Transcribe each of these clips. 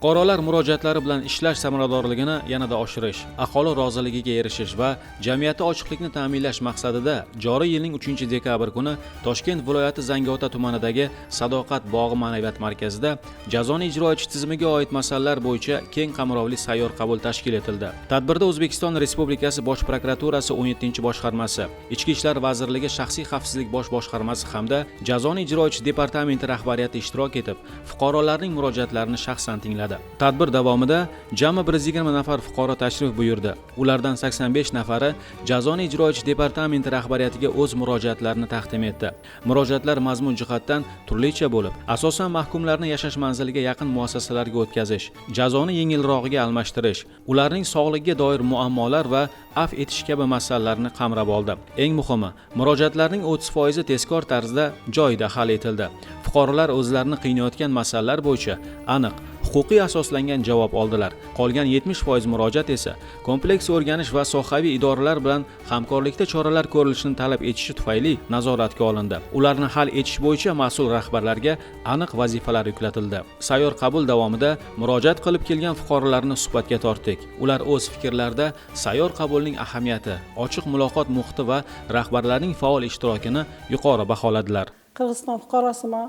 Fuqarolar murojaatlari bilan ishlash samaradorligini yanada oshirish, aholi roziligiga erishish va jamiyatda ochiqlikni ta'minlash maqsadida joriy yilning 3-dekabr kuni Toshkent viloyati Zangiota tumanidagi Sadoqat bog'i ma'naviyat markazida jazoni ijro etish tizimiga oid masalalar bo'yicha keng qamrovli sayyor qabul tashkil etildi. Tadbirda O'zbekiston Respublikasi Bosh prokuraturasi 17-boshqarmasi, Ichki ishlar vazirligi Shaxsiy xavfsizlik bosh boshqarmasi hamda Jazoni ijro etish departamenti rahbariyati ishtirok etib, fuqarolarning murojaatlarini shaxsan tingladi. Tadbir davomida jami 120 nafar fuqaro tashrif buyurdi. Ulardan 85 nafari Jazoni ijro etish departamenti rahbariyatiga o'z murojaatlarini taqdim etdi. Murojaatlar mazmun jihatdan turlicha bo'lib, asosan mahkumlarni yashash manziliga yaqin muassasalarga o'tkazish, jazoni yengilrog'iga almashtirish, ularning sog'ligiga doir muammolar va afv etish kabi masalalarni qamrab oldi. Eng muhimi, murojaatlarning 30% tezkor tarzda joyida hal etildi. Fuqarolar o'zlarini qiynayotgan masalalar bo'yicha aniq, huquqiy asoslangan javob oldilar. Qolgan 70% murojaat esa kompleks o'rganish va sohaviy idoralar bilan hamkorlikda choralar ko'rilishini talab etishi tufayli nazoratga olindi. Ularni hal etish bo'yicha mas'ul rahbarlarga aniq vazifalar yuklatildi. Sayyor qabul davomida murojaat qilib kelgan fuqarolarni suhbatga tortdik. Ular o'z fikrlarida sayyor qabulning ahamiyati, ochiq muloqot muhiti va rahbarlarning faol ishtirokini yuqori baholadilar. Qirg'iziston fuqarosiman.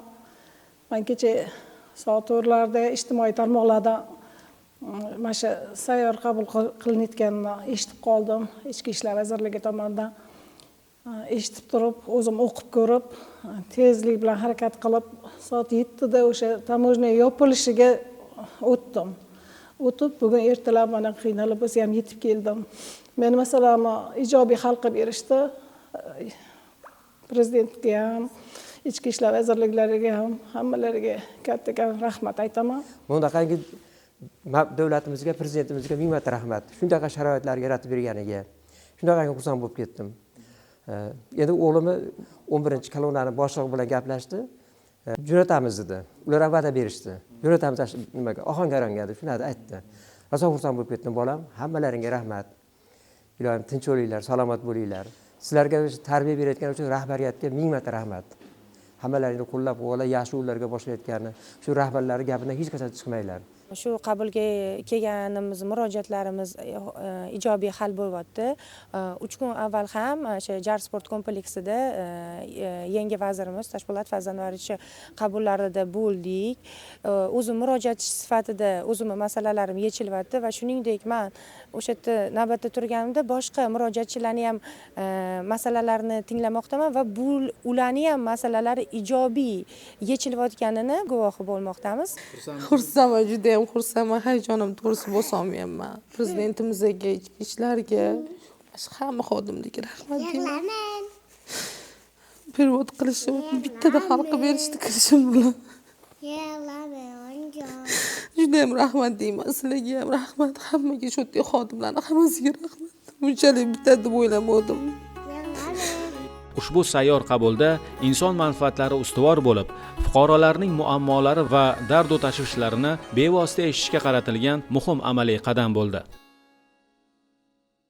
Man kecha soat 4larda ijtimoiy tarmoqlarda mana shu sayyor qabul qilinayotganini eshitib qoldim Ichki ishlar vazirligi tomonidan. Eshitib turib, o'zim o'qib ko'rib, tezlik bilan harakat qilib, soat 7da o'sha таможня yopilishiga o'tdim. O'tib, bugun ertalab mana qiynalib bo'lsa ham yetib keldim. Meni masalamni ijobiy hal qilib berishdi. Prezidentga ham, Ichki ishlar vazirliklariga ham, hammalariga kattakon rahmat aytaman. Bunaqangi davlatimizga, prezidentimizga ming marta rahmat, shunaqa sharoitlar yaratib berganiga. Shunaqangi xursand bo'lib ketdim. Endi o'g'limni 11-koloniyani boshlig'i bilan gaplashdi. Jo'natamiz dedi, ular ham va'da berishdi, jo'natamiz shu nimaga, Ohangaronga deb shunday aytdi. Rosa xursand bo'lib ketdim. Bolam, hammalaringga rahmat, iloyim tinch bo'linglar, salomat bo'linglar. Sizlarga tarbiya berayotgani uchun rahbariyatga ming marta rahmat. Hammalaringni qo'llab quvvatlab yaxshi yo'llarga boshlayotgani, shu rahbarlarni gapidan hech qachon chiqmanglar. Shu qabulga kelganimiz, murojaatlarimiz ijobiy hal bo'lyapti. 3 kun avval ham o'sha Jar sport kompleksida yangi vazirimiz Toshpo'lat Farzanvarovich qabullarida bo'ldik. O'zim murojaatchi sifatida o'zimni masalalarim yechilyapti va shuningdek, man o'sha yerda navbatda turganimda boshqa murojaatchilarni ham masalalarini tinglamoqdaman va bu ularni ham masalalari ijobiy yechilayotganini guvohi bo'lmoqdamiz. Xursandman, judayam xursandman, hayajonim to'g'risi bosolmayapman. Prezidentimizga, ichki ishlarga, shu hamma xodimlarga rahmat deyman. Перевод qilishib, bittada hal qilib berishdi kirishim bilan. Judayam rahmat deyman, sizlarga ham rahmat, hammaga, shu yerdagi xodimlarni hammasiga rahmat. Bunchalik bitadi deb o'ylamadim. Ushbu sayyor qabulda inson manfaatlari ustuvor bo'lib, fuqarolarning muammolari va dardu tashvishlarini bevosita eshitishga qaratilgan muhim amaliy qadam bo'ldi.